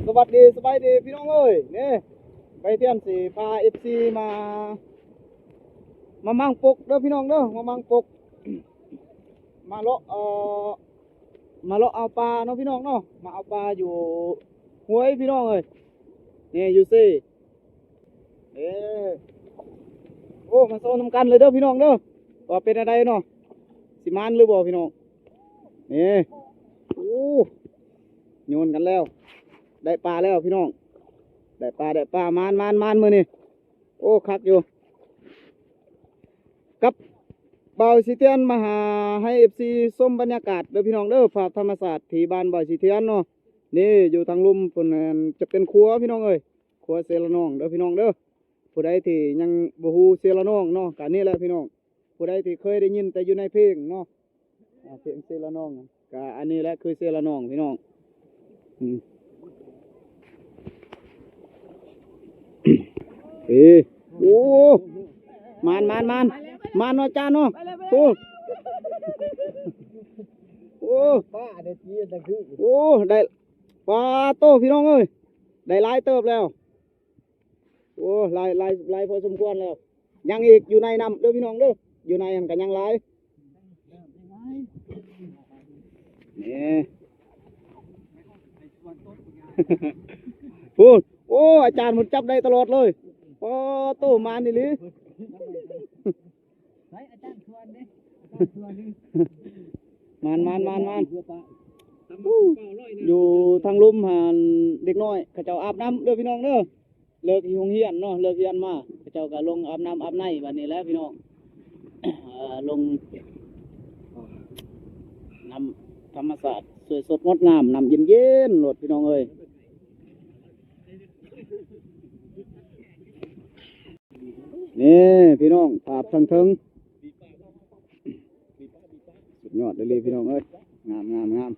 ສະບາຍດີ ສະບາຍດີພີ່ນ້ອງເອີຍ ນີ້ ໄປທຽນຊິພາເອັຟຊີມາ ມາໝັ່ງປົກເດີພີ່ນ້ອງເດີ ມາໝັ່ງປົກ ມາເລາະ ເອີ ມາເລາະເອົາປາເນາະພີ່ນ້ອງເນາະ ມາເອົາປາຢູ່ຫ້ວຍພີ່ນ້ອງເອີຍ ນີ້ຢູ່ເຊ ເອີ ໂອ້ ມາໂຊນຳກັນເລີຍເດີພີ່ນ້ອງເດີ ວ່າເປັນແນວໃດເນາະ ຊິໝານຫຼືບໍ່ພີ່ນ້ອງ ນີ້ ໂອ້ ໂຍນກັນແລ້ວ ໄດ້ປາແລ້ວພີ່ນ້ອງ ໄດ້ປາ ໄດ້ປາ ໝານ ໝານ ໝານ ມື້ນີ້ ໂອ້ ຄັກຢູ່ ກັບບ່າວສີທຽນມາຫາ ໃຫ້ເອັຟຊີຊົມບັນຍາກາດເດີພີ່ນ້ອງເດີ ພາບທຳມະຊາດທີ່ບ້ານບ່າວສີທຽນເນາະ ນີ້ຢູ່ທາງລຸ່ມພຸ້ນ ຈະເປັນຂົວພີ່ນ້ອງເອີຍ ຂົວເຊລະນອງເດີພີ່ນ້ອງເດີ ຜູ້ໃດທີ່ຍັງບໍ່ຮູ້ເຊລະນອງເນາະ ກະນີ້ແຫຼະພີ່ນ້ອງ ຜູ້ໃດທີ່ເຄີຍໄດ້ຍິນແຕ່ຢູ່ໃນເພງເນາະ ອາ ເພງເຊລະນອງ ກະອັນນີ້ແຫຼະຄືເຊລະນອງພີ່ນ້ອງ ອືມ ເອີ ໂອ້ ໝານ ໝານ ໝານ ໝານເນາະ ອາຈານເນາະ ໂອ້ ໂອ້ ໂອ້ ໄດ້ ປາໂຕ ພີ່ນ້ອງເອີຍ ໄດ້ຫຼາຍເຕີບແລ້ວ ໂອ້ ຫຼາຍ ຫຼາຍ ຫຼາຍພໍສົມຄວນແລ້ວ ຍັງອີກ ຢູ່ໃນນຳເດີພີ່ນ້ອງເດີ ຢູ່ໃນຫັ້ນກະຍັງຫຼາຍ ນີ້ ໂອ້ ໂອ້ ອາຈານເພິ່ນຈັບໄດ້ຕະຫຼອດເລີຍ ປາໂຕ ໝານອີ່ຫຼີ ໃສອາຈານຊວນເດ້ ອາຈານຊວນນີ້ ໝານ ໝານ ໝານ ໝານ ຢູ່ທາງລຸ່ມຫັ້ນ ເດັກນ້ອຍເຂົາເຈົ້າອາບນ້ຳເດີພີ່ນ້ອງເດີ ເລີກໂຮງຮຽນເນາະ ເລີກຮຽນມາ ເຂົາເຈົ້າກໍລົງອາບນ້ຳອາບໃນບັດນີ້ແຫຼະພີ່ນ້ອງ ເອີ ລົງ ນ້ຳທຳມະຊາດ ສວຍສົດງົດງາມ ນ້ຳເຢັນໆໂລດພີ່ນ້ອງເອີຍ ນີ້ພີ່ນ້ອງ ພາບທາງເທິງ ສຸດຍອດອີ່ຫຼີພີ່ນ້ອງເອີຍ ງາມ ງາມ ງາມ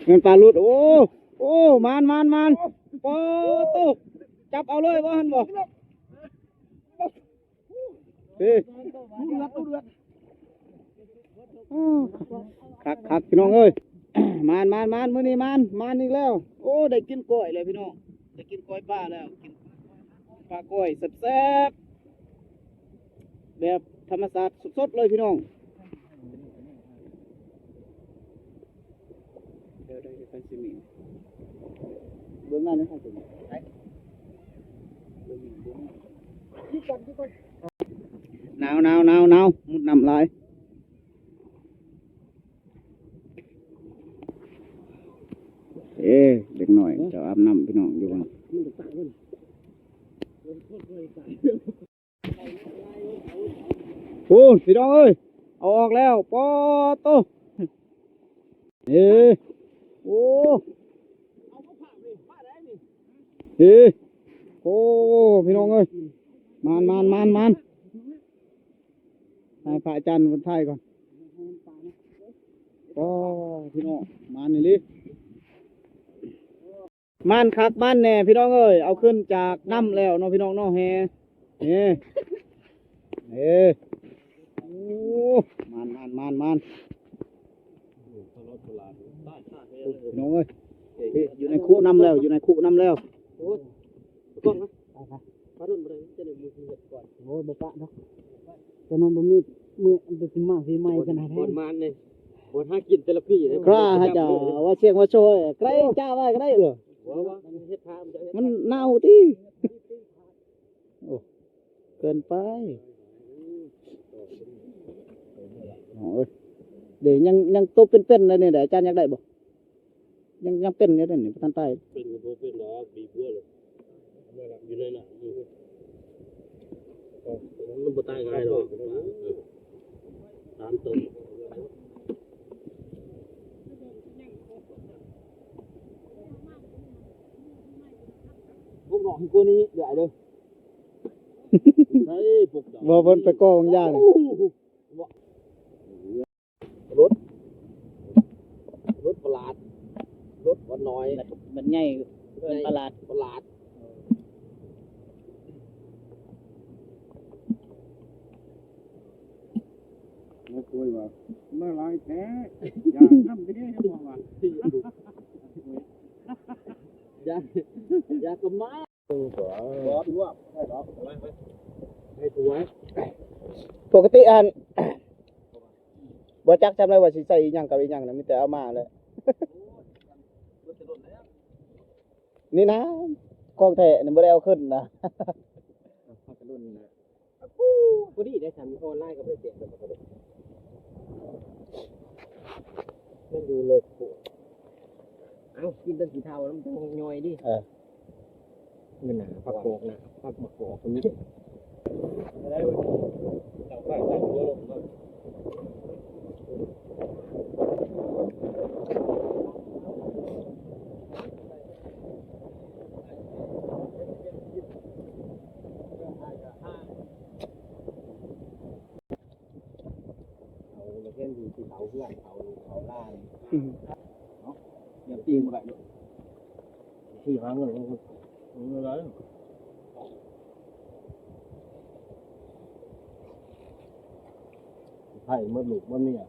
ແມ່ນປາຫຼຸດ ໂອ້ ໂອ້ ໝານ ໝານ ໝານ ປາໂຕ ຈັບເອົາເລີຍບໍ່ຫັ້ນບໍ່ ເອີ ຄັກໆ ພີ່ນ້ອງເອີຍ ໝານ ໝານ ໝານ ມື້ນີ້ໝານ ໝານອີກແລ້ວ ໂອ້ ໄດ້ກິນກ້ອຍແລ້ວພີ່ນ້ອງ ໄດ້ກິນກ້ອຍປາແລ້ວ ກິນປາກ້ອຍແຊບໆ ແບບທຳມະຊາດສົດໆເລີຍພີ່ນ້ອງ ເບິ່ງນັ້ນ ໜາວໆໆໆ ມຸດນ້ຳຫຼາຍ ເອີ ເດັກນ້ອຍເຈົ້າອາບນ້ຳພີ່ນ້ອງຢູ່ຫັ້ນ ໂອ້ ພີ່ນ້ອງເອີຍ ເອົາອອກແລ້ວ ປາໂຕ ເອີ ໂອ້ ເອີ ໂອ້ ພີ່ນ້ອງເອີຍ ໝານ ໝານ ໝານ ໝານ ໃຫ້ພະອາຈານເພິ່ນຖ່າຍກ່ອນ ໂອ້ ພີ່ນ້ອງ ໝານອີ່ຫຼີ. ໝານຄັກໝານແນ່ພີ່ນ້ອງເອີຍ ເອົາຂຶ້ນຈາກນ້ຳແລ້ວເນາະພີ່ນ້ອງເນາະ ແຮ່ ເອີ ເອີ ໂອ້ ໝານ ໝານ ໝານ ໝານ ພີ່ນ້ອງເອີຍ ຢູ່ໃນຄຸນ້ຳແລ້ວ ຢູ່ໃນຄຸນ້ຳແລ້ວ ໂອ້ຍ ໄປກ່ອນນະ ໄປ ໄປ ປະດົນບໍ່ໄດ້ ຈະໄດ້ມີຊີວິດກ່ອນ ໂອ້ຍ ບໍ່ປະດອກ ແຕ່ມັນບໍ່ມີມື້ອັນເປັນມາປີໃໝ່ຂະໜາດນັ້ນ ບ່ອນມານນີ້ ບ່ອນຫາກິນແຕ່ລະປີເດ້ ກະໃຫ້ເຈົ້າວ່າສຽງວ່າໂຊຍ ໃກ້ຈ້າໄວ້ກໍໄດ້ເອີ ວ່າ ວ່າເຮັດທາງ ມັນເນົ່າຕິ ໂອ້ ເກີນໄປ ໂອ້ຍ ເດ້ ຍັງ ຍັງໂຕເປັນໆ ແນວນີ້ ອາຈານຢາກໄດ້ບໍ່? ຍັງ ຍັງເປັນຢູ່ເດ້ນີ້ ບໍ່ທັນຕາຍ ເປັນກໍບໍ່ເປັນດອກ ປີກວ່າແລ້ວ ຢູ່ໃນນັ້ນ ມັນບໍ່ຕາຍງ່າຍດອກ ສາມໂຕ ພວກນ້ອງໃຫ້ກວ່ານີ້ຫຼາຍເດີ ໃສ່ພວກເຈົ້າ ບໍ່ ເພິ່ນໄປກໍຫວ່າງຢານີ້ ໂອ້ໂຫ ລົດ ລົດປະຫຼາດ ລົດວັນນ້ອຍ ມັນ ມັນໃຫຍ່ເກີນປະຫຼາດ ປະຫຼາດ ເອີ ມັນ ໂອ້ຍວ່າ ມາຫຼາຍແທ້ ຢາກນຳເດ້ ບອກວ່າ ຢາກ ຢາກກໍມາ ບໍ່ ບໍ່ ບໍ່ ໃຫ້ຖວາຍ ປົກກະຕິຫັ້ນ ບໍ່ຈັກຈຳໄດ້ວ່າຊິໃສ່ອີ່ຫຍັງກັບອີ່ຫຍັງນະ ມີແຕ່ເອົາມາແຫຼະ ນີ້ນະ ຂອງແທ້ນີ້ບໍ່ໄດ້ເອົາຂຶ້ນນະ ພັກກະດົນນະ ພໍດີໄດ້ຊັ້ນ ອອນລາຍກໍບໍ່ໄດ້ແຈກ ມັນຢູ່ເລິກໂພດ ເອົ້າ ກິນແຕ່ຂີ້ເຖົ້າ ມັນຈັ່ງຍ່ອຍຕິ ເອີ ນີ້ນະ ຜັກກອກນະ ຜັກໝາກກອກກໍມີ ເອົາລະເຫັນຢູ່ທີ່ເຂົາເຮືອນເຂົາລູກເຂົາຫຼານ ອືມ ເນາະ ຍັງຕີບໍ່ໄດ້ເນາະ ທີ່ຫາເງິນ ເງິນຫຼາຍ ໃຫ້ໝົດລູກໝົດເມຍ